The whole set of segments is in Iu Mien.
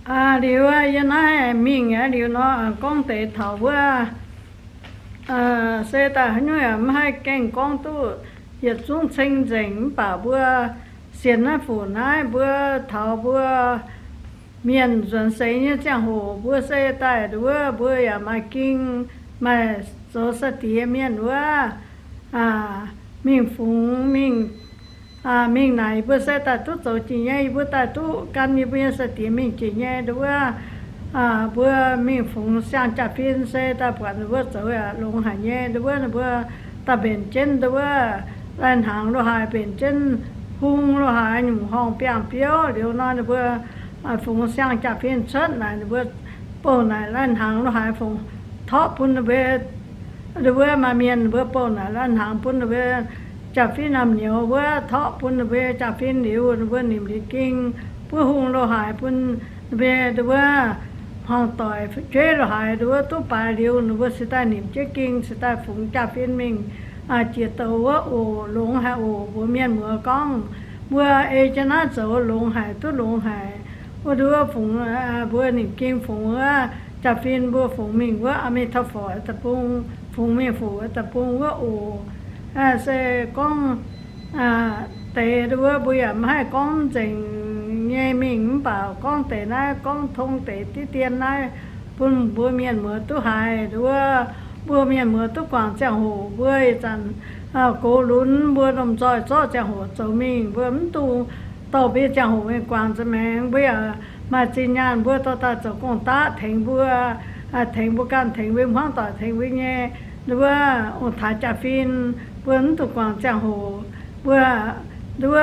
Liuz yie naaiv mingh aqv, liuz nor gorngv deix taux wuov se daaih haaix nyungc yaac maiv haih gaengh gorngv duqv yietc zungv ceng nzengc. Mv baac mbuo sienx naaiv fuc naaiv, mbuo taux mbuo mienh nzuonx seix nyei ziangh hoc, mbuo se daaih nduov, mbuo yaac maaih ging, maaih zoux sai-diex mienh wuov, mingh fungx mingh mingh naaic, yie mbuo se daaih duqv zoux jiex nyei. Yie mbuo daaih duqv gan yie mbuo nyei sai-diex mingh jiex nyei nduov. Mbuo mingh fungx siang-jaa-fin se daaih buatc ninh mbuo zoux yaac longx haic nyei nduov. Ninh mbuo daaih mbenc jienv nduov, lai-hnaangx lo haaix, mbenc jienv hung lo haaix, nyungc horngh biangh biouv. Liuz nor ninh mbuo fungx siang-jaa-fin cuotv naaic, ninh mbuo bouh naaic lai-hnaangx lo haaix fungx torqv bun ninh mbuo nduov. Maaih mienh ninh mbuo bouh naaic lai-hnaangx bun ninh mbuo jaa-fin naamh nyouz wuov, torqv bun ninh mbuo jaa-fin liuz, ninh mbuo nimc liuz ging buov hung lo haaix bun ninh mbuo nduov, hmuangx doic fu'jueiv lo haaix nduov duqv baaix liuz, ninh mbuo cingx daaih nimc jienv ging, cingx daaih fungx jaa-fin mingh jiex douh wuov oc. Longx haic oc. Mbuo mienh muoz gorngv, mbuo ei jienv naaiv zoux longx haic, duqv longx haic. Wuov nduov fungx, mbuo nimc ging fungx wuov jaa-fin, mbuo fungx mingh wuov Aa^me^to^forc deic-bung, fungx mingh fuc deic-bung wuov oc. Se gorngv deix nduov mbuo yaac maiv haih gorngv nzengc nyei mingh, mv baac gorngv deix naaiv, gorngv tong deix diqv dien naaiv bun mbuo mienh muoz duqv haiz nduov, mbuo mienh muoz duqv guangc ziangh hoc. Mbuo ih zanc gox lunx, mbuo lomh nzoih zorqv ziangh hoc zoux mingh, mbuo mv dungx dorh mbuo nyei ziangh hoc mingh guangc nza'maengx. Mbuo yaac maaih zinh nyaanh, mbuo dorh daaih zoux gong-daqv tengx mbuo, tengx mbuo ganh, tengx mbuo hmuangv doic, tengx mbuo nyei nduov ong-taaix jaa-fin. Mbuo mv dungx guangc ziangh hoc, mbuo nduov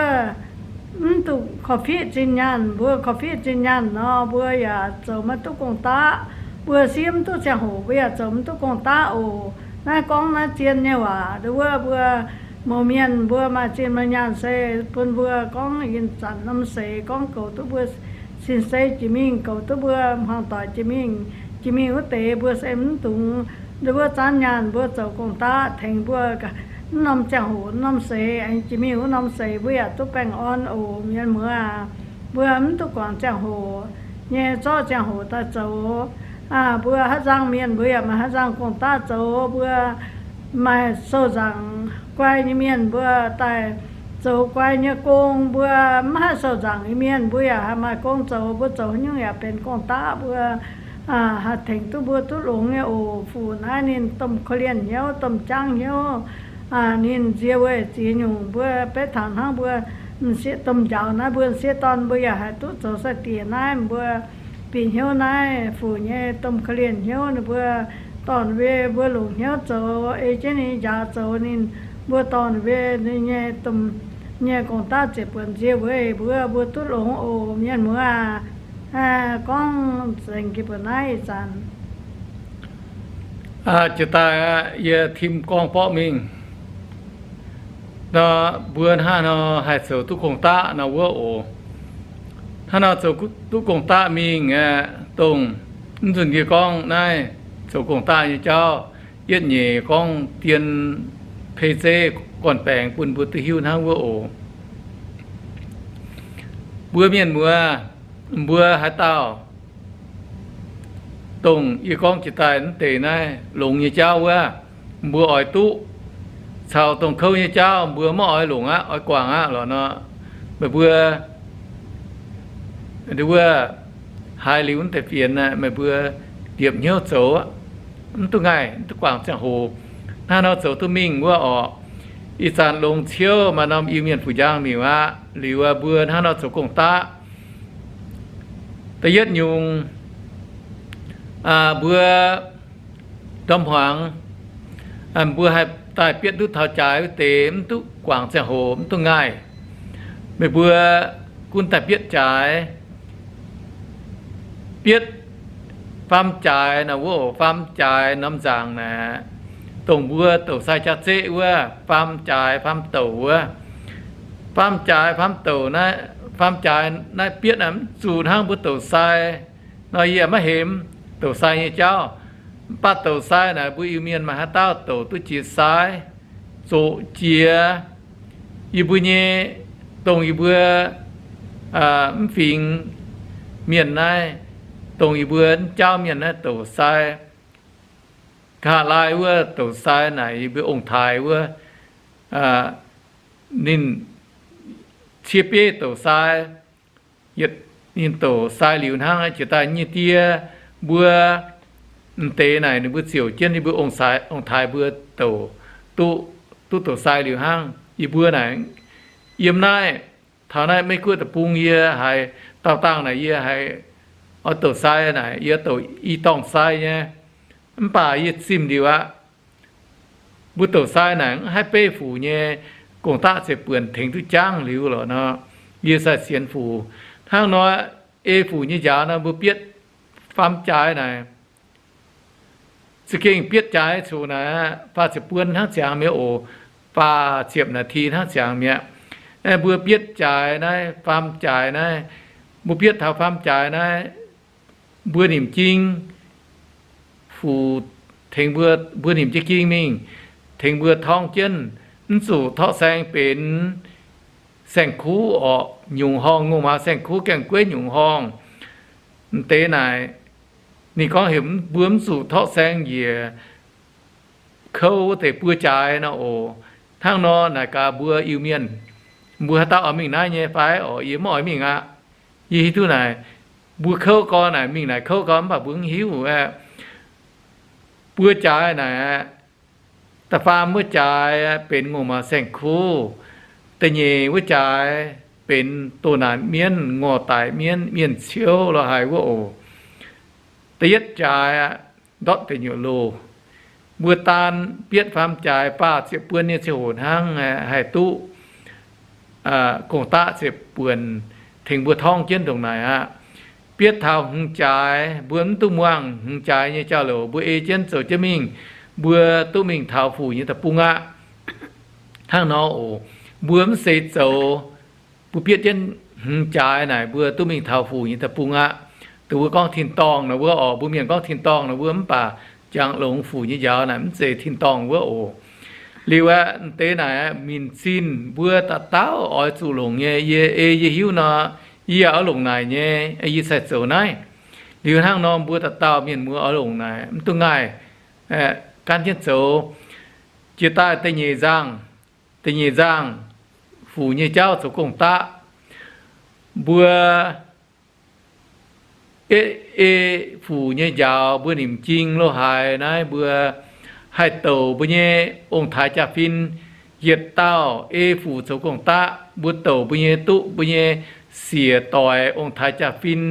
mv dungx korv-fiqv zinh nyaanh. Mbuo korv-fiqv zinh nyaanh nor, mbuo yaac zoux maiv duqv gong-daqv. Mbuo siev mv duqv ziangh hoc, mbuo yaac zoux mv duqv gong-daqv oc. Naaiv gorngv naaiv zien nyei waac nduov, mbuo mouz mienh mbuo maaih zinh maaih nyaanh se bun mbuo gorngv ih zanc norm seix gorngv goux duqv mbuo sin sei jiex mingh, goux duqv mbuo hmuangv doic jiex mingh, jiex mingh wuov deix mbuo se mv dungx nduov zanv nyaanh mbuo zoux gong-daqv tengx mbuo. Mv norm ziangh hoc, mv norm seix, aengx jiex mingh wuov norm seix mbuo yaac duqv baengh orn oc, mienh muoz aac. Mbuo mv duqv guangc ziangh hoc nyei, zorqv ziangh hoc daaih zoux. Mbuo haaix nzangc mienh mbuo yaac maaih haaix nzangc gong-daqv zoux. Mbuo maaih sou-nzaangc guai nyei mienh mbuo daaih zoux guai nyei gong. Mbuo mv haih sou-nzaangc nyei mienh mbuo yaac haih maaih gong zoux. Mbuo zoux haaix nyungc yaac benx gong-daqv. Mbuo haih tengx duqv mbuo duqv longx nyei oc. Fuc naaiv ninh domh korv-lienh hnyouv, domh jaangv hnyouv, ninh nzie weic ziex nyungc. Mbuo beiv taux hnangv mbuo m'sieqv domh njaaux naaiv, mbuo m'sieqv dorn mbuo yaac haih duqv zoux sai-diex naaiv, mbuo bieqc hnyouv naaiv fuc nyei domh korv-lienh hnyouv. Ninh mbuo dorh ninh mbuo, mbuo longc hnyouv zoux, ei jienv ninh njaaux zoux ninh, mbuo dorh ninh mbuo nyei domh nyei gong-daqv ziepc buonc nzie weic mbuo, mbuo duqv longx oc, mienh muoz aac. Gorngv nzengc jiex mbuo naaiv ih zanc. Jiex daaih aqv, yie tim gorngv borqv mingh nor, mbuo hnangv nor haih zoux duqv gong-daqv nor wuov oc. Hnangv nor zoux duqv gong-daqv mingh aqv, dongh mv nzunc yie gorngv naaiv zoux gong-daqv nyei jauv, yietv nyeic gorngv dien pei zeiv gorn-baengx bun mbuo duqv hiuv hnangv wuov oc. Mbuo mienh muoz, mbuo haaix dauh dongh yie gorngv jiex daaih mv deix naaiv longx nyei jauv wuov, mbuo oix duqv, caux dongh kouv nyei jauv mbuo maiv oix longc aqv, oix guangc aqv lorqc nor, meih mbuo nduov haiz liuz mv deix fienx aqv, meih mbuo ndiepv hnyouv zoux aqv. Mv duqv ngaih, mv duqv guangc ziangh hoc. Hnangv nor zoux duqv mingh wuov orqc. Ih zanc longx ciouv maaih norm Iu-Mienh Fuc Njang miuc aqv. Liuz mbuo hnangv nor zoux gong-daqv. Da'yietv nyungc, mbuo ndorm hmuangx, mbuo haih daaih bietv ndutv taux jaaix wuov deix mv duqv guangc ziangh hoc, mv duqv ngaih. Meih mbuo gunv daaih bietv jaaix, bietv faam jaaix nor wuov oc. Faam jaaix norm nzaangc naaic, dongh mbuo douc sai jaax-zeqv wuov, faam jaaix faam douc wuov. Faam jaaix faam douc naaiv, faam jaaix naaiv bietv naaic mv zuqc hnangv mbuo douc sai nor, yie maiv hemx douc sai nyei jauv. Mv baac douc sai naaic mbuo Iu-Mienh maaih haaix dauh douc duqv jiex sai, zoqc jiex yie mbuo nyei, dongh yie mbuo mv fingx mienh naaiv, dongh yie mbuo mv jaauv mienh naaiv douc sai. Nqa'haav laai wuov douc sai naaic yie mbuo ong-taaix wuov, ninh cie bieiv douc sai, yietc ninh douc sai liuz hnangv, jiex daaih nyei die mbuo m'deix naaic ninh mbuo ziouc jienv ninh mbuo ong-taaix mbuo douc, duqv douc sai liuz hnangv. Yie mbuo naaic, yiem naaiv, taux naaiv Meiv Guoqv deic-bung yie haiz daauh dangh naaic yie haiz oix douc sai naaic yie douc i dorngh sai nyei. Mv baac yie zimh liuz aqv, mbuo douc sai naaic mv haih beiv fuc nyei gong-daqv ziepc buonc tengx duqv jangv liuz lorqc nor, yie sai sienx fuc. Hnangv nor, ei fuc nyei njaaux nor mbuo bietv faam jaaix naaic, za'gengh bietv jaaix coc naaic faah ziepc buon hnangv ziangx mi'aqv oc, faah ziepc นาที hnangv ziangx mi'aqv. Mbuo bietv jaaix naaiv, faam jaaix naaiv, mbuo bietv taux faam jaaix naaiv, mbuo nimc jing fuc tengx mbuo, mbuo nimc jienv ging mingh tengx mbuo torngv jienv, mv zuqc torqv saeng benx saeng-kuv orqc, nyungc horngh ngongh maaz saeng-kuv gaengh gueiv nyungc horngh. M'deix naaic ninh gorngv heuc mbuo mv zuqc torqv saeng njiec kouv wuov deix buo jaaix nor oc. Hnangv nor naaic gaax mbuo Iu-Mienh, mbuo haaix dauh oix mingh naaiv nyei fai? Orqc, yie mv oix mingh aqv. Yie hiuv duqv naaic, mbuo kouv gorn naaic mingh naaic kouv gorn mv baac mbuo mv hiuv aqv. Buo jaaix naaic, da'faam wuov jaaix benx ngongh maaz saeng-kuv, da'nyeic wuov jaaix benx doh naanc mienv, ngorc daic mienv, mienh ciouv lorz haic wuov oc. Da'yietv jaaix aqv, ndortv deic nyuoqc loh. Mbuo daan bietv faam jaaix faah ziepc buon nyei ziangh hoc hnangv haih duqv gong-daqv ziepc buonc tengx mbuo torngv jienv ndongc naaic aqv. Bietv taux hmz jaaix mbuo mv duqv muangh hmz jaaix nyei jauv-louc, mbuo ei jienv zoux jienv mingh, mbuo duqv mingh taux fuc nyei deic-bung aqv. Hnangv nor oc, mbuo mv seix zoux, mbuo bietv jienv hmz jaaix naaic mbuo duqv mingh taux fuc nyei deic-bung aqv. Dongh mbuo gorngv tin-dorngh nor wuov orqc, mbuo mienh gorngv tin-dorngh nor wuov, mv baac jangx longx fuc nyei njaaux naaic mv zeiz tin-dorngh wuov oc. Liuz aeqv, m'deix naaic minc zinh mbuo dauh dauh oix zuqc longc nyei. Yie ei yie hiuv nor, yie yaac oix longc naaic nyei, yie sai zoux naaiv. Liuz hnangv nor mbuo dauh dauh mienh muoz oix longc naaic mv duqv ngaih, gan jienv zoux. Jiex daaih da'nyeic nzangh, da'nyeic nzangh fuc nyei jauv zoux gong-daqv. Mbuo ei, ei fuc nyei njaaux mbuo nimc jing lo haaix naaiv mbuo haih douc mbuo nyei ong-taaix jaa-fin. Yietc dauh ei fuc zoux gong-daqv, mbuo douc mbuo nyei duqv mbuo nyei siec doix ong-taaix jaa-fin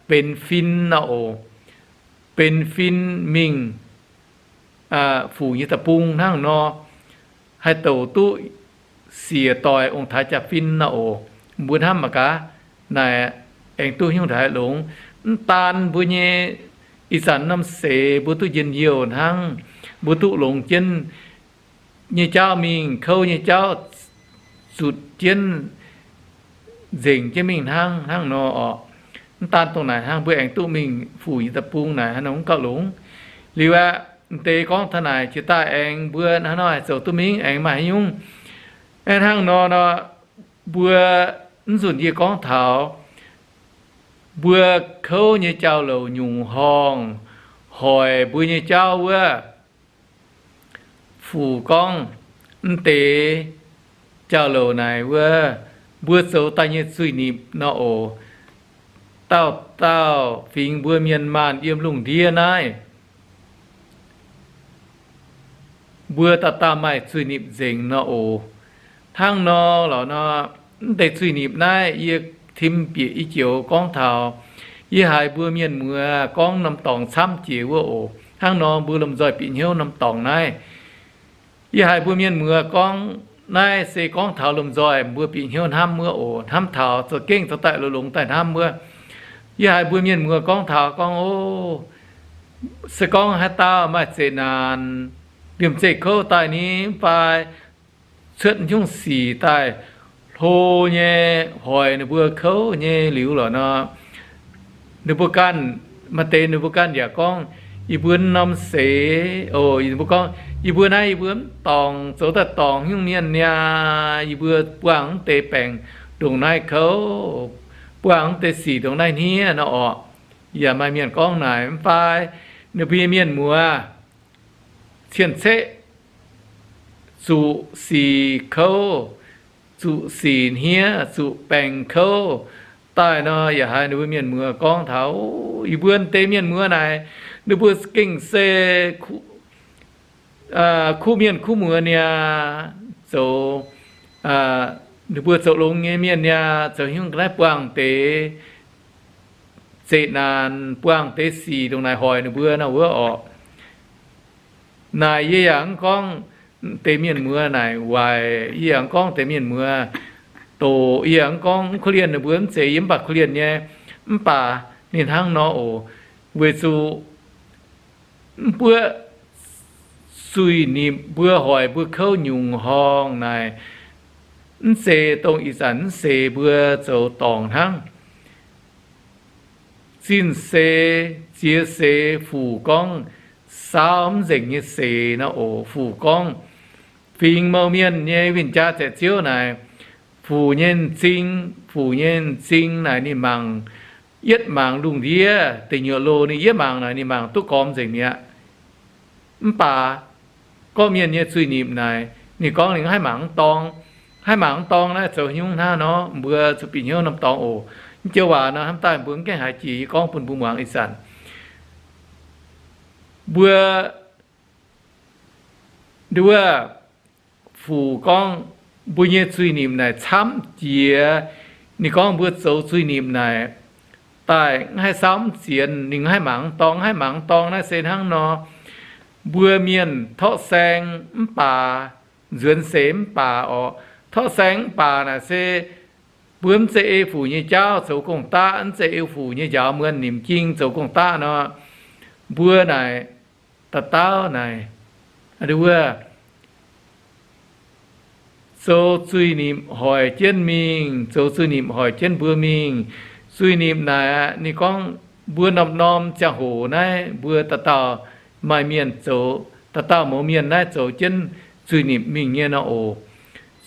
benx fin nor oc. Benx fin mingh fuc nyei deic-bung hnangv nor, haih douc duqv siec doix ong-taaix jaa-fin nor oc. Mbuo hnamv mangc gaax, naaic aengx duqv nyungc haaix longx. Mv daan mbuo nyei ih zanc norm seix mbuo duqv njien-youh hnangv, mbuo duqv longx jienv nyei jauv mingh, kouv nyei jauv zutc jienv nzengc jienv mingh hnangv, hnangv nor oc. Mv daan dongh naaic hnangv, mbuo aengx duqv mingh fuc nyei deic-bung naaic hnangv nor mv gauh longx. Liuz aeqv, m'deix gorngv taux naaic jiex daaih aengx mbuo hnangv nor haih zoux duqv mingh aengx maaih haaix nyungc. Aeqv, hnangv nor nor, mbuo mv nzunc yie gorngv taux mbuo kouv nyei jauv-louc nyungc horngh hoic mbuo nyei jauv wuov, fuc gorngv, mv deix jauv-louc naaic wuov, mbuo zoux daaih nyei zuiz-nipc nor oc. Dauh dauh fingx mbuo mienh maanh yiem lungh ndiev naaiv, mbuo dauh dauh maaih zuiz-nipc nzengc nor oc. Hnangv nor lorqc nor, mv deix zuiz-nipc naaiv yie tim bieqc i joux gorngv taux, yie haiz mbuo mienh muoz gorngv norm dorngx camv jiex wuov oc. Hnangv nor mbuo lomh nzoih bieqc hnyouv norm dorngx naaiv. Yie haiz mbuo mienh muoz gorngv naaiv se gorngv taux lomh nzoih mbuo bieqc hnyouv hnamv wuov oc. Hnamv taux za'gengh zoux daaih longx daaih hnamv wuov. Yie haiz mbuo mienh muoz gorngv taux gorngv, o, se gorngv haaix dauh maaih zeqc naanc, liemh zeih kouv daaih ni mv fai cuotv nyungc sic daaih hlo nyei, hoic ninh mbuo kouv nyei liuz lorqc nor, ninh mbuo ganh, maaih deix ninh mbuo ganh yaac gorngv, yie mbuo norm seix oc, yie mbuo gorngv, yie mbuo naaiv yie mbuo mv dorngc, zoux daaih dorngc nyungc mienh niaa, yie mbuo buangh mv deix baengc ndongc naaiv kouv, buangh mv deix sic ndongc naaiv hniev nor orqc. yaac maaih mienh gorngv naaic, mv fai ninh mbuo nyei mienh muoz cien-ceqv zuqc sic kouv, zuqc sic hniev, zuqc baengc kouv daaih nor, yaac haiz ninh mbuo mienh muoz gorngv taux, Yie mbuo deix mienh muoz naaic, ninh mbuo gengh se kuv mienh kuv muoz niaa, zoux, ninh mbuo zoux longx nyei mienh niaa, zoux hnyouv ga'naaiv buangh deix zeqc naanc, buangh deix sic ndongc naaic hoic ninh mbuo nor wuov orqc. Naaic yie yaac mv gorngv deix mienh muoz naaic waaic, yie yaac mv gorngv deix mienh muoz doqc, yie yaac mv gorngv mv korv-lienh ninh mbuo, mv zeiz yie mv baac korv-lienh nyei. Mv baac ninh hnangv nor oc, weic zuqc mv buoqv zuiz-nipc mbuo hoic mbuo kouv nyungc horngh naaic, mv zeiz dongh ih zanc mv seix mbuo zoux dorngc hnangv. Zinh seix, ziex seix, fuc gorngv saauv mv nzengc nyei seix nor oc. Fuc gorngv fingx mouh mienh nyei win-jaa zaeqc ziouv naaic, fuc nyei m'zing, fuc nyei m'zing naaic ninh mangc, yietv mangc lungh ndiev deic nyuoqc loh, ninh yietv mangc naaic ninh mangc duqv gormx nzengc mi'aqv. Mv baac gorqv-mienh nyei zuiz-nipc naaic, ninh gorngv ninh haih mangc mv dorng. Haih mangc mv dorng naaiv zoux hnyouv hnangv nor, mbuo zuqc bieqc hnyouv norm dorngx oc. Mv joux waac nor hnamv daaih mbuo mv gaengh haiz jiex, yie gorngv bun mbuo muangx ih zanc. Mbuo nduov, fuc gorngv mbuo nyei zuiz-nipc naaic camv jiex. Ninh gorngv mbuo zoux zuiz-nipc naaic daaih mv haih saauv mv zienx, ninh haih mangc mv dorng. Haih mangc mv dorng naaiv se hnangv nor, mbuo mienh torqv saeng mv baac, nzuonx seix mv baac orqc. Torqv saeng mv baac naaic se mbuo mv zeiz ei fuc nyei jauv zoux gong-daqv, mv zeiz ei fuc nyei njaaux muonh nimc ging zoux gong-daqv nor, mbuo naaic dauh dauh naaic, wuov, zoux zuiz-nipc hoic jienv mingh, zoux zuiz-nipc hoic jienv mbuo mingh. Zuiz-nipc naaic aqv, ninh gorngv mbuo norm-norm ziangh hoc naaiv mbuo dauh dauh maaih mienh zoux, dauh dauh mouz mienh naaiv zoux jienv zuiz-nipc mingh nyei nor oc.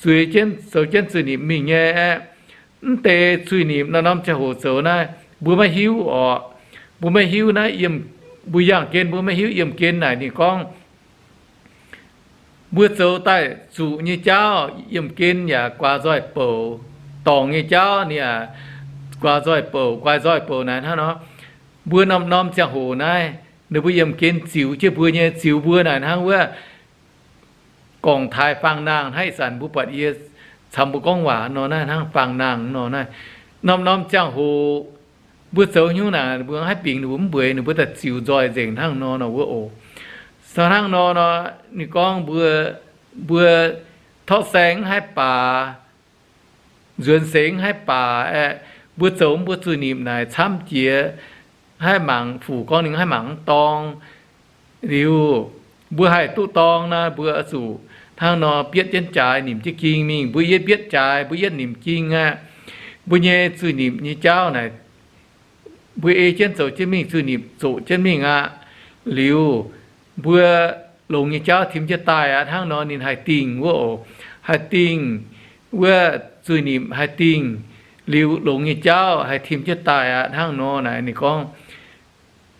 Zuiz jienv, zoux jienv zuiz-nipc mingh nyei aeqv, mv deix zuiz-nipc norm-norm ziangh hoc zoux naaiv mbuo maiv hiuv orqc. Mbuo maiv hiuv naaiv, mbuo yangh gen mbuo maiv hiuv. Yiem gen naaic ninh gorngv mbuo zoux daaih zuqc nyei jauv, yiemh gen yaac guaax nzoih-bouc, dorngc nyei jauv ninh yaac guaax nzoih-bouc, guaax nzoih-bouc naaic hnangv nor. Mbuo norm-norm ziangh hoc naaiv, ninh mbuo yiemh gen ziux jienv mbuo nyei, ziux mbuo naaic hnangv wuov gorngv taaix faang nangh hnangv ih zanc mbuo buatc yie caux mbuo gorngv waac nor naaiv hnangv faang nangh nor naaiv. Norm-norm ziangh hoc mbuo zoux hnyouv naaic, mbuo haih bingx ninh mbuo mv mbueiz, ninh mbuo daaih ziux nzoih nzengc hnangv nor nor wuov oc. Hnangv nor nor, ninh gorngv mbuo, mbuo torqv saeng mv haih baac, nzuonx seix mv haih baac aeqv, mbuo zoux mbuo zuiz-nipc naaic camv jiex, haih mangc fuc gorngv ninh haih mangc mv dorng. Liuz, mbuo haih duqv dorng naaiv, mbuo oix zuqc hnangv nor bietv jienv jaaix nimc jienv ging mingh. Mbuo yietv bietv jaaix, mbuo yietv nimc ging aqv, mbuo nyei zuiz-nipc nyei jauv naaic, mbuo ei jienv zoux jienv mingh, zuiz-nipc zoqc jienv mingh aqv. Liuz, mbuo longx nyei jauv tim jienv daaih aqv. Hnangv nor ninh haih dingh wuov oc. Haih dingh wuov zuiz-nipc haih dingh, liuz longx nyei jauv haih tim jienv daaih aqv. Hnangv nor naaic ninh gorngv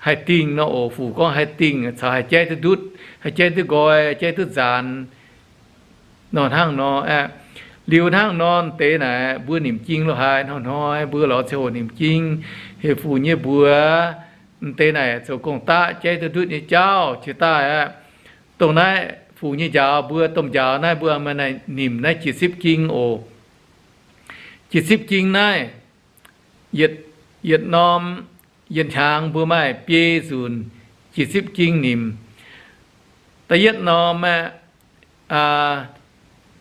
haih dingh nor oc. Fuc gorngv haih dingh caux haih jaiv duqv ndutv, haih jaiv duqv nqoi, jaiv duqv nzaanx nor hnangv nor aqv. Liuz hnangv nor deix naaic mbuo nimc ging lo haaix hnoi-hnoi mbuo lorz ziangh hoc nimc ging, heuc fuc nyei mbuox, m'deix naaic zoux gong-daqv jaiv duqv ndutv nyei jauv jiex daaih aqv. Dongh naaiv fuc nyei njaaux mbuo, domh njaaux naaiv mbuo maaih nimc naaiv jiex sipv ging oc. Jiex sipv ging naaiv, yietc, yietc norm, yietc hnyangx mbuo maaih biei nzunc jiex sipv ging nimc. Da'yietv norm aeqv,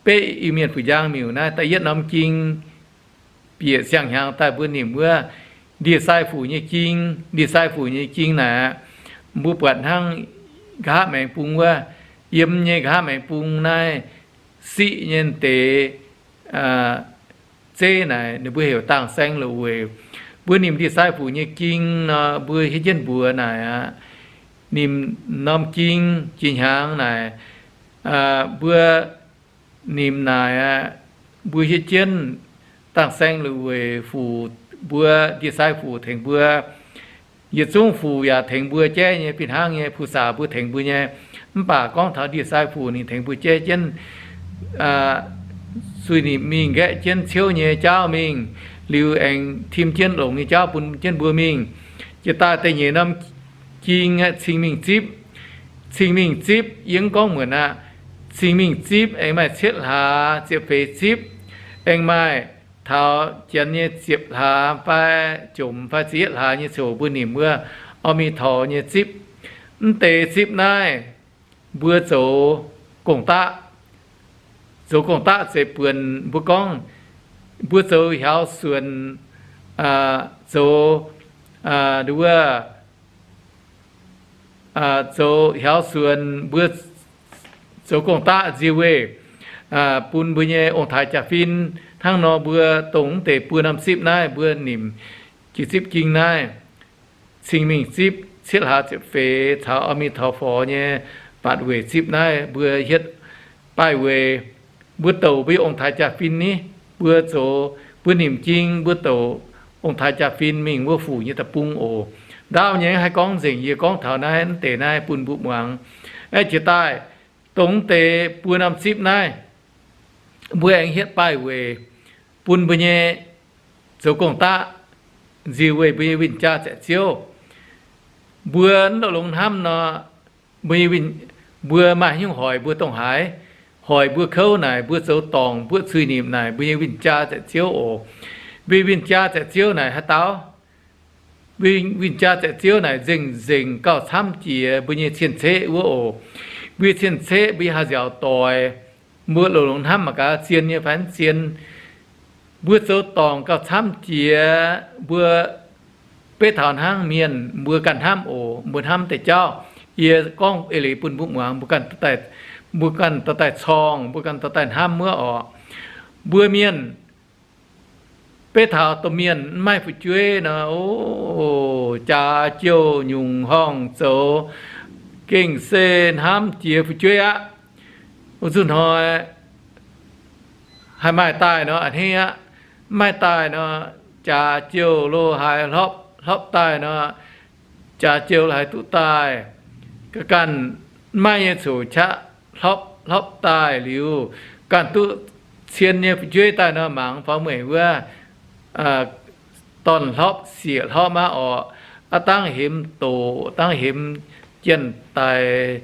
beqv Iu-Mienh fuc njang miuc naaiv da'yietv norm ging, bieqc siang-hnyangx daaih mbuo nimc wuov ndie-sai fuc nyei ging. Ndie-sai fuc nyei ging naaic aqv, mbuo buatc hnangv nqa'haav maengx bung wuov, yiem nyei nqa'haav maengx bung naaiv siqv nyei deix zeiv naaic ninh mbuo heuc dangh saeng loz-weic. Mbuo nimc ndie-sai fuc nyei ging nor, mbuo hiuv jienv mbuox naaic aqv, nimc norm ging jiex hnyangx naaic, mbuo nimc naaic aqv, mbuo hiuv jienv dangh saeng loz-weic fuc, mbuo ndie-sai fuc tengx mbuo yietc zungv fuc yaac tengx mbuo jaiv nyei fih hnangv nyei. Fu-saax mbuo tengx mbuo nyei. Mv baac gorngv taux ndie-sai fuc ninh tengx mbuo jaiv jienv, zuiz-nimc mingh nqaeqv jienv ciouv nyei jauv mingh, liuz aengx tim jienv longx nyei jauv bun jienv mbuo mingh. Jiex daaih da'nyeic norm jing aeqv, cing mingh zipv. Cing mingh zipv yie mv gorngv muonc aqv. Cing mingh zipv aengx maaih cietv hlaax ziepc feix zipv, aengx maaih taux janx nyei ziepc hlaax fai jomc fai ziepc yietv hlaax nyei ziouc mbuo nimc wuov orv mi taux nyei zipv. Mv deix zipv naaiv mbuo zoux gong-daqv. Zoux gong-daqv zeiz buonc mbuo gorngv mbuo zoux hiaaux suonc, zoux, nduov, zoux hiaaux suonc mbuo zoux gong-daqv nzie weih bun mbuo nyei ong-taaix jaa-fin. Hnangv nor mbuo dongh mv deix buo norm zipv naaiv mbuo nimc jiex zipv ging naaiv, cing mingh zipv cietv hlaax ziepc feix caux orv mi taux forx nyei batc weic zipv naaiv mbuo hietv baaih weic. Mbuo douc mbuo nyei ong-taaix jaa-fin ni, mbuo zoux, mbuo nimc jing mbuo douc ong-taaix jaa-fin mingh wuov fuc nyei deic-bung oc. Ndaauv nyei haih gorngv nzengc, yie gorngv taux naaiv mv deix naaiv bun mbuo muangx. Aeqv, jiex daaih dongh mv deix buo norm zipv naaiv mbuo aengx hietv baaih weic bun mbuo nyei zoux gong-daqv nzie weih mbuo nyei win-jaa zaeqc-ziouv. Mbuo mv longx hnamv nor, mbuo nyei win, mbuo maaih hnyouv hoic mbuo dongh haaix, hoic mbuo kouv naaic, mbuo zoux dorngc mbuo zuiz-nimc naaic, mbuo nyei win-jaa zaeqc-ziouv oc. Mbuo win-jaa zaeqc-ziouv naaic haaix dauh? Mbuo win-jaa zaeqc-ziouv naaic nzengc-nzengc gauh camv jiex mbuo nyei cien-ceqv wuov oc. Mbuo cien-ceqv mbuo nyei haah nziaauc doic, mbuo longx-longx hnamv mangc gaax zien nyei fai mv zien. Mbuo zoux dorngc gauh camv jiex mbuo beiv taux hnangv mienh mbuo ganh hnamv oc. Mbuo hnamv deix jauv, yie gorngv eix leiz bun mbuo muangx, mbuo ganh dorh daaih corngh, mbuo ganh dorh daaih hnamv wuov oc. Mbuo mienh beiv taux domh mienh mv maaih fu'jueiv nor, o, jaax jouh nyungc horngh zoux, gengh se hnamv jiex fu'jueiv aqv. Wuov zuqc hnoi haih maaih daaih nor a'hneiv aqv. Mv maaih daaih nor, jaax jouh lo haaix hlopv, hlopv daaih nor, jaax jouh lo haaix duqv daaih. Ga'ganh mv maaih nyei coc qaqv hlopv, hlopv daaih liuz, ganh duqv cien nyei fu'jueiv daaih nor, mangc faaux meih wuov dorn-hlopv sieqv hlopv aqv orqc. Aav dangv hemx doqc, dangv hemx janx-daic,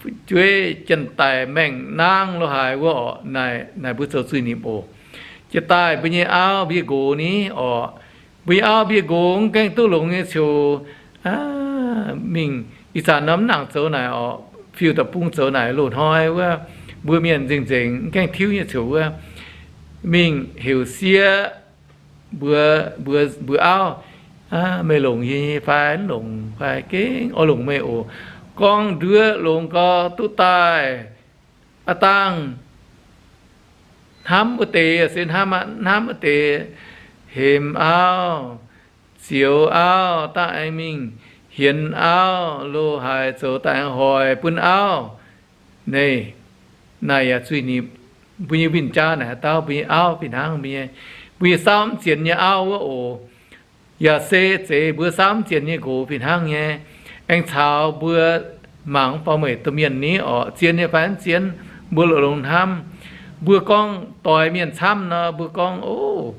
fu'jueiv janx-daic maengh nangv lo haaix wuov orqc. Naaic, naaic mbuo zoux zuiz-nimc oc. Jiex daaih mbuo nyei auv mbuo nyei nqox ni orqc. Mbuo nyei auv mbuo nyei nqox mv gaengh duqv longx nyei coc mingh ih zanc norm mv nangc zoux naaic orqc, fiuv da'bung zoux naaic loz-hnoi wuov, mbuo mienh nzengc-nzengc mv gaengh tiuv nyei coc wuov, mingh heuc sieqv mbuox, mbuox, mbuox auv, meih longc yie nyei fai mv longc fai? Gengh oix longc meih oc. Gorngv nduov longx gau duqv daaih, aav dangh hnamv wuov deix se hnamv aqv, hnamv wuov deix hemx auv, zioux auv, daaih aengx mingh hienx auv lo haaix zoux daaih aengx hoic bun auv. Naaic, naaic yaac zuiz-nimc. Mbuo nyei win-jaa naaic haaix dauh? Mbuo nyei auv fih hnangv. Mbuo nyei, mbuo nyei saauv mv zienx nyei auv wuov oc. Yaac se zeiz mbuo saauv mv zienx nyei nqox fih hnangv nyei. Aengx caux mbuo mangc faaux meih domh mienh ni orqc, zien nyei fai mv zien, mbuo longx-longx hnamv. Mbuo gorngv doix mienh camv nor, mbuo gorngv, o,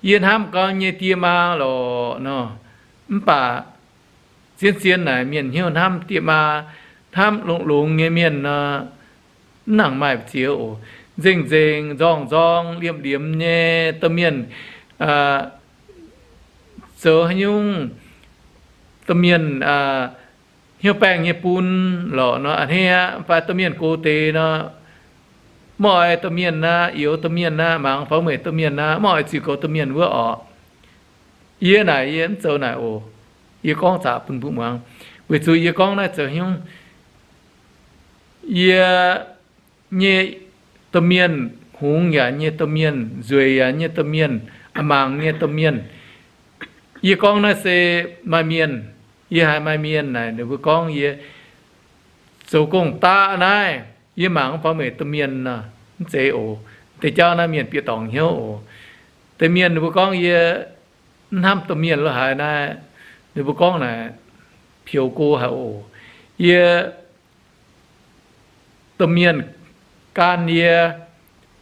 yie hnamv gau nyei die maa lorqc nor. Mv baac zien-zien naaic mienh hnyouv hnamv die maa, hnamv longx-longx nyei mienh nor, mv nangc maaih ziex oc. Nzengc-nzengc nzorng-nzorng liemh-liemh nyei domh mienh zoux haaix nyungc, domh mienh hnyouv baengh nyei bun lorqc nor, a'hneiv aqv. Fai domh mienh gox deix nor, mv oix domh mienh aqv, youx domh mienh aqv, mangc faaux meih domh mienh aqv, mv oix ziux goux domh mienh wuov orqc. Yie naaic yie mv zoux naaic oc. Yie gorngv zaqc bun mbuo muangx, weic zuqc yie gorngv naaiv zoux haaix nyungc. Yie nyei domh mienh, hungx yaac nyei domh mienh, nzueic yaac nyei domh mienh, a'maangc nyei domh mienh. Yie gorngv naaiv se maaih mienh, yie haiz maaih mienh naaic ninh mbuo gorngv yie zoux gong-daqv naaiv, yie mangc mv faaux meih domh mienh nor, mv zeiz oc. Deix jauv naaiv mienh bieqc dorngc hnyouv oc. Deix mienh ninh mbuo gorngv yie mv hnamv domh mienh lo haaix naaiv, ninh mbuo gorngv naaic, peux go haic oc. Yie domh mienh gan yie,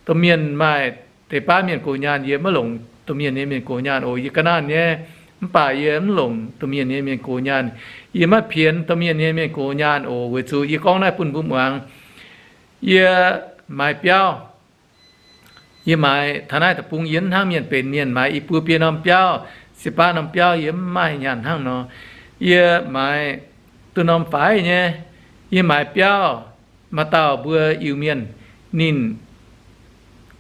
domh mienh maaih deix baav mienh gox nyaanh, yie maiv longc domh mienh nyei mienh gox nyaanh oc. Yie ga'naanh nyei, mv baac yie mv longc domh mienh nyei mienh gox nyaanh. Yie maiv pienx domh mienh nyei mienh gox nyaanh oc. Weic zuqc yie gorngv naaiv bun mbuo muangx, yie maaiz biauv, yie maaiz taux naaiv deic-bung yie mv hnangv mienh benx mienh maaiz i buo biei norm biauv, ziepc baav norm biauv, yie mv maaih nyaanh hnangv nor. Yie maaiz duqv norm faix nyei, yie maaiz biauv. Maaih dauh mbuo Iu-Mienh, ninh,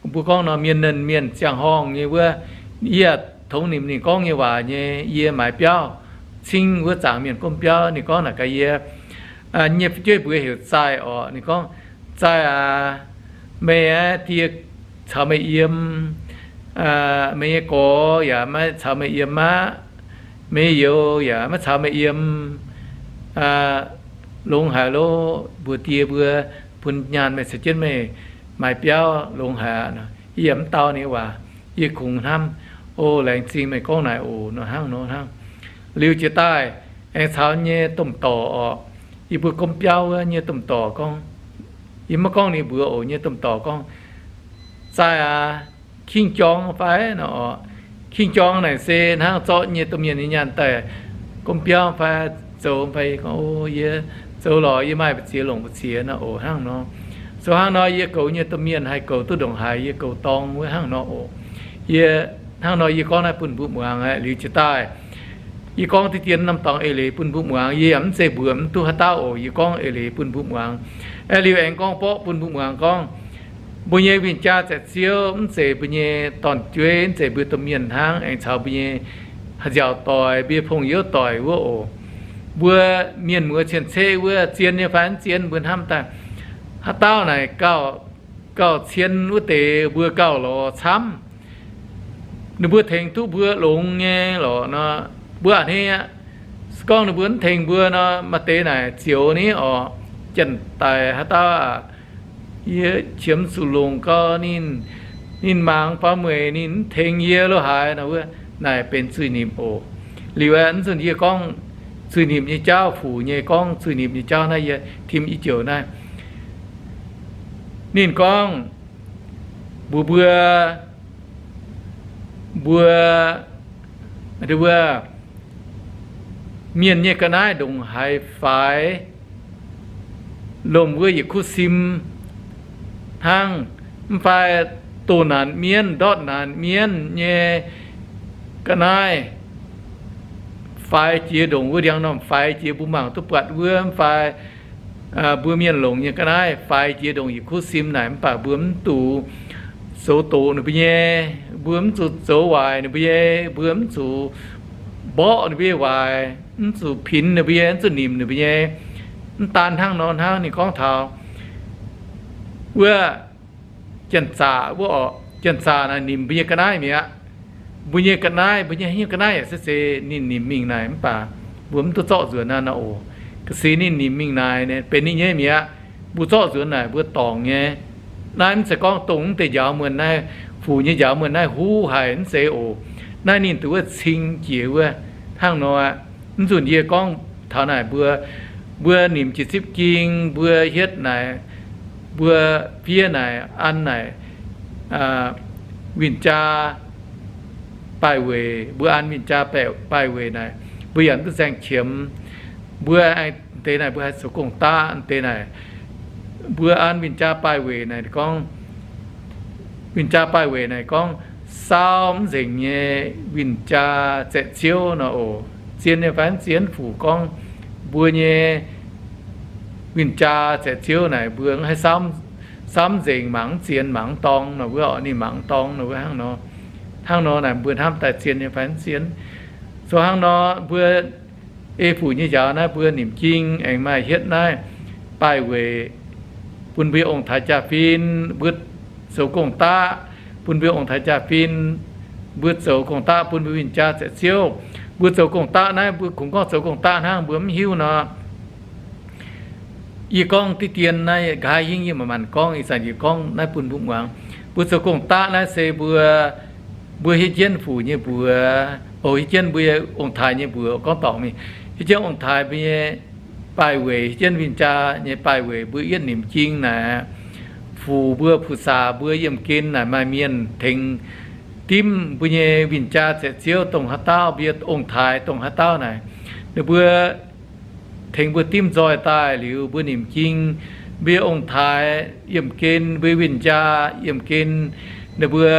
mbuo gorngv nor, mienh nernh mienh ziangh horngh nyei wuov, yie tongx nimc ninh gorngv nyei waac nyei. Yie maaiz biauv, cingv wuov zaangc mienh gomv biauv. Ninh gorngv naaic gaax yie, nyei fu'jueiv mbuox heuc Zaih orqc. Ninh gorngv, Zaih aac, meih aeqv, die caux meih yiem, meih nyei gorx yaac maiv caux meih yiem aqv. Meih nyei youz yaac maiv caux meih yiem. Longx haic loh, mbuox die mbuo, bun nyaanh meih caux jienv meih maaiz biauv longx haic aqv. Yie yaac mv dau ninh waac. Yie kungx hnamv, O, laengz zingh meih gorngv naaic oc, nor hnangv nor hnangv. Liuz jiez daaih aengx caux nyei domh dorc orqc, yie mbuo gomv biauv wuov nyei domh dorc gorngv, yie maiv gorngv ninh mbuox oc, nyei domh dorc gorngv, Zaih aac, king jorng fai nor orqc. King jorng naaic se hnangv zorqv nyei domh mienh nyei nyaanh daaih gomv biauv fai zoux fai, gorngv, O, yie zoux lorqc, yie maaih mbu'ziex longc mbu'ziex nor oc, hnangv nor. Zoux hnangv nor yie goux nyei domh mienh haih goux duqv ndongc haaix yie goux dorng wuov hnangv nor oc. Yie, hnangv nor yie gorngv naaiv bun mbuo muangx aqv. Liuz jiez daaih yie gorngv diqv dien norm dorngx eix leiz bun mbuo muangx. Yie yaac mv zeiz mbuox mv duqv haaix dauh oc. Yie gorngv eix leiz bun mbuo muangx. Aeqv, liuz aengx gorngv borqv bun mbuo muangx gorngv, mbuo nyei win-jaa zaeqc ziouv mv zeiz mbuo nyei dorn-jueiv, mv zeiz mbuo domh mienh hnangv, aengx caux mbuo nyei nziaauc doic, mbuo nyei pong-youz doic wuov oc. Mbuo mienh muoz cien-ceqv wuov, zien nyei fai mv zien, mbuo hnamv daaih, haaix dauh naaic gauh, gauh cien wuov deix mbuo gauh lorz camv. Ninh mbuo tengx duqv mbuo longx nyei lorqc nor, mbuo a'hneiv aqv. Se gorngv ninh mbuo mv tengx mbuo nor, maaih deix naaic zioux ni orqc, janx-daic haaix dauh aac, yie qiemx zuqc longc gau ninh, ninh mangc faaux mueic ninh mv tengx yie lo haaix nor wuov, naaic benx zuiz-nimc oc. Liuz aeqv, mv zunh yie gorngv zuiz-nimc nyei jauv, fuc nyei gorngv zuiz-nimc nyei jauv naaiv, yie tim i joux naaiv. Ninh gorngv, mbuox mbuo, mbuo, wuov, mienh nyei ga'naaiv ndongc haaix faix, lomc wuov yietc kuv sim hnangv, mv fai doh naanc mienv, ndortv naanc mienv nyei ga'naaiv faix jiex ndongc wuov ndiangx-normh faix jiex mbuo mangc duqv buatc wuov, mv fai mbuo mienh longc nyei ga'naaiv faix jiex ndongc yietc kuv sim naaic, mv baac mbuo mv zuqc zoux doqc ninh mbuo nyei, mbuo mv zuqc zoux waaic ninh mbuo nyei, mbuo mv zuqc mborqv ninh mbuo nyei waaic, mv zuqc pinx ninh mbuo nyei, mv zuqc nimc ninh mbuo nyei. Mv daan hnangv nor hnangv, ninh gorngv taux wuov janx-zaqc wuov orqc, janx-zaqc naaic nimc mbuo nyei ga'naaiv mi'aqv. Mbuo nyei ga'naaiv, mbuo nyei hnyouv ga'naaiv yaac se zeiz ninh nimc mingh naaic, mv baac mbuo mv duqv zorqv nzuonx naaiv nor oc. Ga'sie ninh nimc mingh naaic benx ninh nyei mi'aqv. Mbuo zorqv nzuonx naaic mbuo dorngc nyei. Naaiv mv zeiz gorngv dongh mv deix njaaux muonh naaiv, fuc nyei njaaux muonh naaiv huv haic, mv zeiz oc. Naaiv ninh duqv wuov cing jiex wuov hnangv nor aqv. Mv nzunc yie gorngv taux naaic mbuo, mbuo nimc jiex zipv ging, mbuo hietv naaic, mbuo fiev naaic, an naaic win-jaa baaih weic, mbuo an win-jaa baaih weic naaic, mbuo yaac mv duqv nzaeng qiemx. Mbuo deix naaic mbuo haih zoux gong-daqv deix naaic, mbuo an win-jaa baaih weic naaic gorngv, win-jaa baaih weic naaic gorngv saauv mv nzengc nyei win-jaa zaeqc ziouv nor oc. Zien nyei fai mv zien, fuc gorngv mbuo nyei win-jaa zaeqc ziouv naaic mbuo haih saauv mv nzengc, mangc mv zien, mangc mv dorng nor wuov, ninh mangc mv dorng nor wuov hnangv nor. Hnangv nor naaic mbuo hnamv daaih zien nyei fai mv zien. Zoux hnangv nor mbuo ei fuc nyei njaaux naaiv mbuo nimc ging aengx maaih hietv naaiv baaih weic bun mbuo ong-taaix jaa-fin, mbuo zoux gong-daqv bun mbuo ong-taaix jaa-fin, mbuo zoux gong-daqv bun mbuo win-jaa zaeqc ziouv. Mbuo zoux gong-daqv naaiv mbuo kungx gorngv zoux gong-daqv hnangv, mbuo mv hiuv nor. Yie gorngv diqv dien naaiv nqa'haav hingv yie manc-manc gorngv, ih zanc yie gorngv naaiv bun mbuo muangx. Mbuo zoux gong-daqv naaiv se mbuo, mbuo hietv jienv fuc nyei mbuox, O, hiuv jienv mbuo nyei ong-taaix nyei mbuox gorngv dorngc mingh. Hiuv jienv ong-taaix mbuo nyei baaih weic, hiuv jienv win-jaa nyei baaih weic mbuo yietv nimc jing naaic, fuc mbuo pu-saax mbuo yiemh gen naaic maaih mienh tengx dimv mbuo nyei win-jaa zaeqc ziouv dongh haaix dauh, mbuo ong-taaix dongh haaix dauh naaic, ninh mbuo tengx mbuo dimv nzoih daaih liuz, mbuo nimc jing, mbuo ong-taaix yiemh gen, mbuo win-jaa yiemh gen, ninh mbuo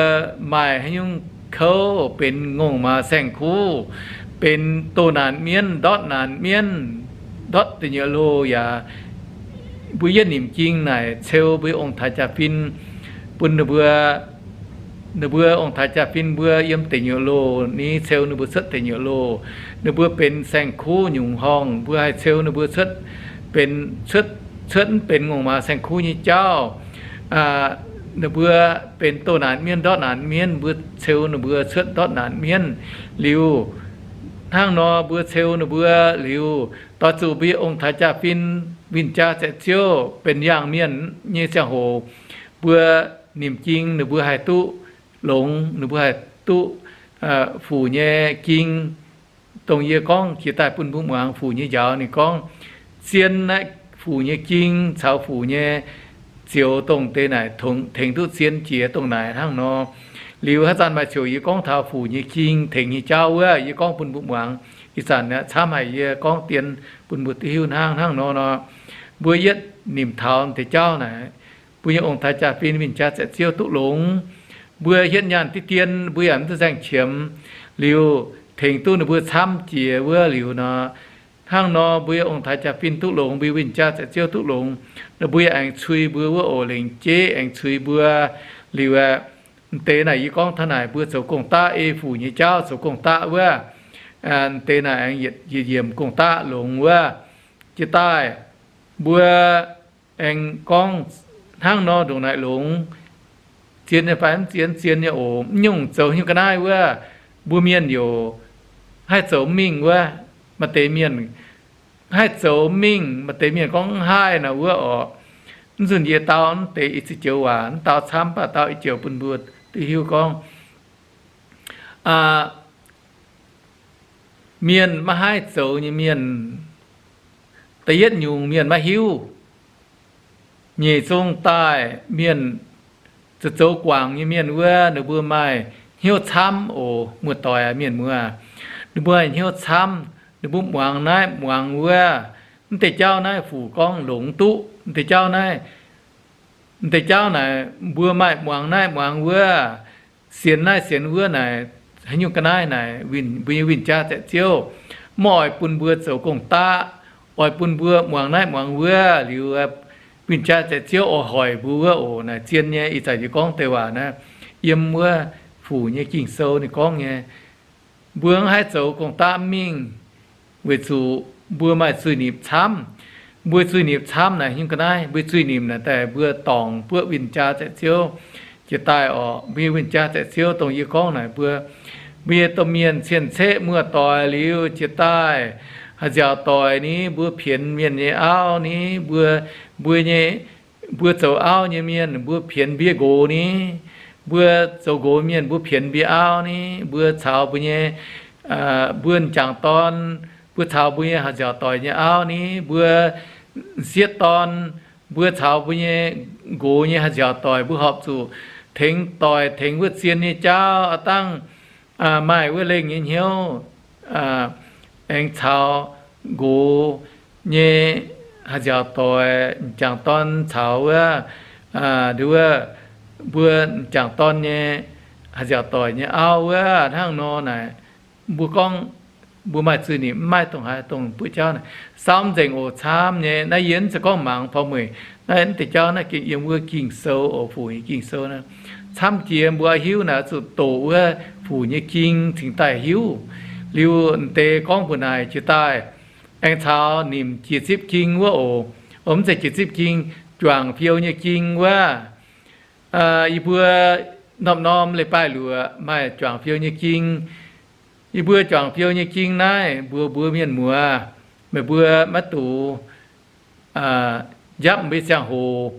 maaih haaix nyungc kouv benx ngongh maaz saeng-kuv, benx doh naanc mienv, ndortv naanc mienv, ndortv deic nyuoqc loh yaac, mbuo yietv nimc jing naaic ceu mbuo ong-taaix jaa-fin, bun ninh mbuo, ninh mbuo ong-taaix jaa-fin mbuo yiem deic nyuoqc loh ni, ceu ninh mbuo cuotv deic nyuoqc loh. Ninh mbuo benx saeng-kuv nyungc horngh, mbuo haih ceu ninh mbuo cuotv benx, cuotv, cuotv mv benx ngongh maaz saeng-kuv nyei jauv. Ninh mbuo benx doh naanc mienv, ndortv naanc mienv, mbuo ceu ninh mbuo cuotv ndortv naanc mienv. Liuz, hnangv nor mbuo ceu ninh mbuo liuz, doix zuqc mbuo ong-taaix jaa-fin, win-jaa zaeqc ziouv benx yaangh mienh nyei ziangh hoc, mbuo nimc jing ninh mbuo haih duqv longx, ninh mbuo haih duqv fuc nyei ging. Dongh yie gorngv jiex daaih bun mbuo muangx fuc nyei njaaux, ninh gorngv, zien naaiv fuc nyei ging caux fuc nyei zioux dongh deix naaic tengx duqv zien jiex dongh naaic hnangv nor. Liuz haaix zanc maaih ziouc yie gorngv taux fuc nyei ging tengx nyei jauv wuov, yie gorngv bun mbuo muangx. Ih zanc camv haic yie gorngv dien bun mbuo duqv hiuv hnangv hnangv nor nor. Mbuo yietv nimc taux deix jauv naaic, mbuo nyei ong-taaix jaa-fin, win-jaa zaeqc ziouv duqv longx. Mbuo hietv nyaanh diqv dien, mbuo yaac mv duqv nzaeng qiemx. Liuz tengx duqv ninh mbuo camv jiex wuov liuz nor, hnangv nor mbuo nyei ong-taaix jaa-fin duqv longx, mbuo win-jaa zaeqc ziouv duqv longx, ninh mbuo yaac aengx cui mbuo wuov oc, lengc jeiv aengx cui mbuo. Liuz aeqv, m'deix naaic yie gorngv taux naaic mbuo zoux gong-daqv, ei fuc nyei jauv zoux gong-daqv wuov, m'deix naaic aengx yietc yiemc gong-daqv longx wuov. Jiex daaih mbuo aengx gorngv hnangv nor ndongc naaic longx, zien nyei fai mv zien, zien nyei oc. Mv nyungc zoux nyungc ga'naaiv wuov, mbuo mienh youc haih zoux mingh wuov. Maaih deix mienh haih zoux mingh, maaih deix mienh gorngv mv haih nor wuov oc. Mv nzunc yie dau mv deix ih ziex joux waac, mv dau camv, mv baac dau ih joux bun mbuo duqv hiuv gorngv, mienh maiv haih zoux nyei mienh, da'yietv nyungc mienh maiv hiuv. Nyeic zong daaih mienh, zoux zoux guangc nyei mienh wuov, ninh mbuo maaih hnyouv camv oc. Muoz-doic mienh muoz, ninh mbuo maaih hnyouv camv. Ninh mbuo muangx naaiv muangx wuov, mv deix jauv naaiv fuc gorngv longx duqv, mv deix jauv naaiv, mv deix jauv naaic mbuo maaih muangx naaiv muangx wuov, sienx naaiv sienx wuov naaic, haaix nyungc ga'naaiv naaic, mbuo nyei win-jaa zaeqc ziouv mv oix bun mbuo zoux gong-daqv, oix bun mbuo muangx naaiv muangx wuov liuz, win-jaa zaeqc ziouv oix hoic mbuo wuov oc. Naaic zien nyei, ih zanc yie gorngv deix waac naaiv yiem wuov fuc nyei Ging-Sou ninh gorngv nyei. Mbuo mv haih zoux gong-daqv mingh weic zuqc mbuo maaih zuiz-nipc camv. Mbuo zuiz-nipc camv naaic haaix nyungc ga'naaiv? Mbuo zuiz-nipc naaic daaih mbuo dorngc buoqv win-jaa zaeqc ziouv. Jiex daaih oc, mbuo nyei win-jaa zaeqc ziouv dongh yie gorngv naaic mbuo, mbuo nyei domh mienh cien-ceqv muoz-doic liuz jiex daaih, haaix nziaauc doic ni, mbuo pienx mienh nyei auv ni, mbuo, mbuo nyei, mbuo zoux auv nyei mienh mbuo pienx mbuo nqox ni, mbuo zoux nqox mienh mbuo pienx mbuo auv ni, mbuo caux mbuo nyei, mbuo m'jangc dorn, mbuo caux mbuo nyei haaix nziaauc doic nyei auv ni, mbuo m'sieqv dorn, mbuo caux mbuo nyei nqox nyei haaix nziaauc doic mbuo horpc zuqc tengx doic tengx wuov zien nyei jauv aqv dangh, maaih wuov lengh nyei hnyouv, aengx caux nqox nyei haaix nziaauc doic, m'jangc dorn caux wuov, nduov, mbuo m'jangc dorn nyei haaix nziaauc doic nyei auv wuov hnangv nor naaic, mbuo gorngv mbuo maaih zuiz-nipc mv maaih dongh haaix dongh buoqv jauv naaic, saauv mv nzengc oc. Camv nyei. Naaiv yie mv zeiz gorngv mangc porv mueic. Naaiv mv deix jauv naaiv gengh yiem wuov Ging-Sou oc, fuc nyei Ging-Sou naaiv. Camv jiex mbuo hiuv naaic oix zuqc doqc wuov fuc nyei ging cingx daaih hiuv. Liuz m'deix gorngv mbuo naaic jiex daaih aengx caux nimc jiex zipv ging wuov oc. Mv zeiz jiex zipv ging, juangc fiou nyei ging wuov. Yie mbuo norm-norm leiz-baaih luoqc maaih juangc fiou nyei ging. Yie mbuo juangc fiou nyei ging naaiv mbuox mbuo mienh muoz, meih mbuo maiv dungx njapv mbuo nyei ziangh hoc.